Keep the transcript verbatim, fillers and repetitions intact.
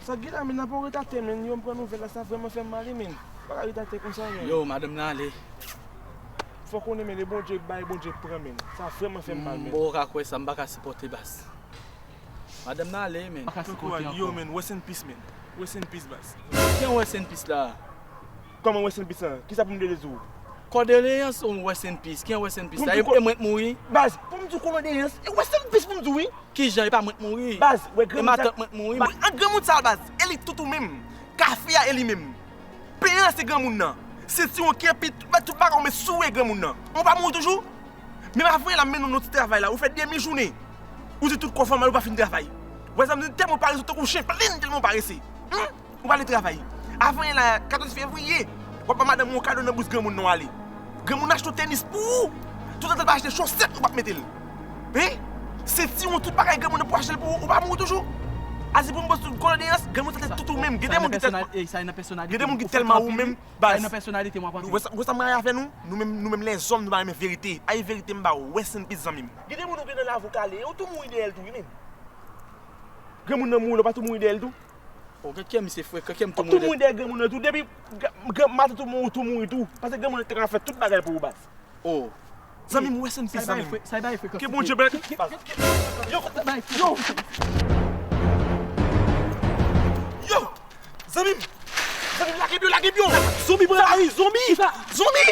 Sa k gen la, men, n ap ret atè, men. Yo, m pran nouvèl la, sa vrèman fè m mal, men. Pa ka ret atè konsa, men. Yo, madanm nan ale. Fò konnen, men, e Bondye k bay, Bondye k pran, men. Sa vrèman fè m mal, men. M poko ka kwè sa, m pa ka sipòte baz. Madanm nan ale, men. Yo, men, rest in peace, men. Rest in peace, baz. Ki rest in peace la? Kòman rest in peace la? Kisa pou m rele sou ou? Kondoleyans ou rest in peace? Ki rest in peace la? E mwen k mouri? Baz, pou m di w kondoleyans, e rest in peace pou m di w, wi. Kijan? E pa mwen k mouri? Baz, wè granmoun sa. E matant mwen k mouri? An granmoun sa, baz, e li tout ou menm. Kafe a e li menm. Pen an se granmoun nan. Sentiwon ki epi tout, tout bagay ou met sou ou e granmoun nan. Ou pa mouri toujou? Menm avan la, m mennen w nan ti travay la, ou fè demi jounen. Ou di tout kò fè w mal, ou pa fin travay. Wè sa m di, tèlman w parese, ou tankou chen, plin, tèlman w parese. Hum? Ou pa vle travay. Avan la, katòz fevriye, w ap ba madanm ou yon kado nan bous granmoun nan w ale. Granmoun achte yon tenis pou ou. Toutan l pa achte chosèt, ou p ap mete l. Hein? Sentiwon, tout bagay granmoun nan pou achte l pou ou, ou pa mouri toujou? Azi pou m poze tout kondoleyans, granmoun sa te tout ou menm. Gen de moun ki tèlman, gen de moun ki tèlman ou menm, baz. Ou wè sa, ou wè sa m rayi avè nou? Nou menm, nou menm lèzòm, nou pa renmen verite. Ay verite m ba ou, rest in peace zanmi m. Gen de moun ou gen nan lavi w kale, ou tou mouri dèyè l tou, wi menm. Granmoun nan mouri, ou pa tou mouri dèyè l tou? O, gen kè misye frekan, kè m tou mouri dèyè. Ou tou mouri dèyè granmoun nan tou. Depi gran, gran, matant ou mouri, ou tou mouri tou. Paske granmoun nan te ka fè tout bagay pou ou, baz. O. Zanmi m, rest in peace, zanmi m. Ke Bondye beni. Yo, yo. Yo. Zanmi m. Zanmi m, lage byo, lage byo. Zonbi pran lari, zonbi. Zonbi.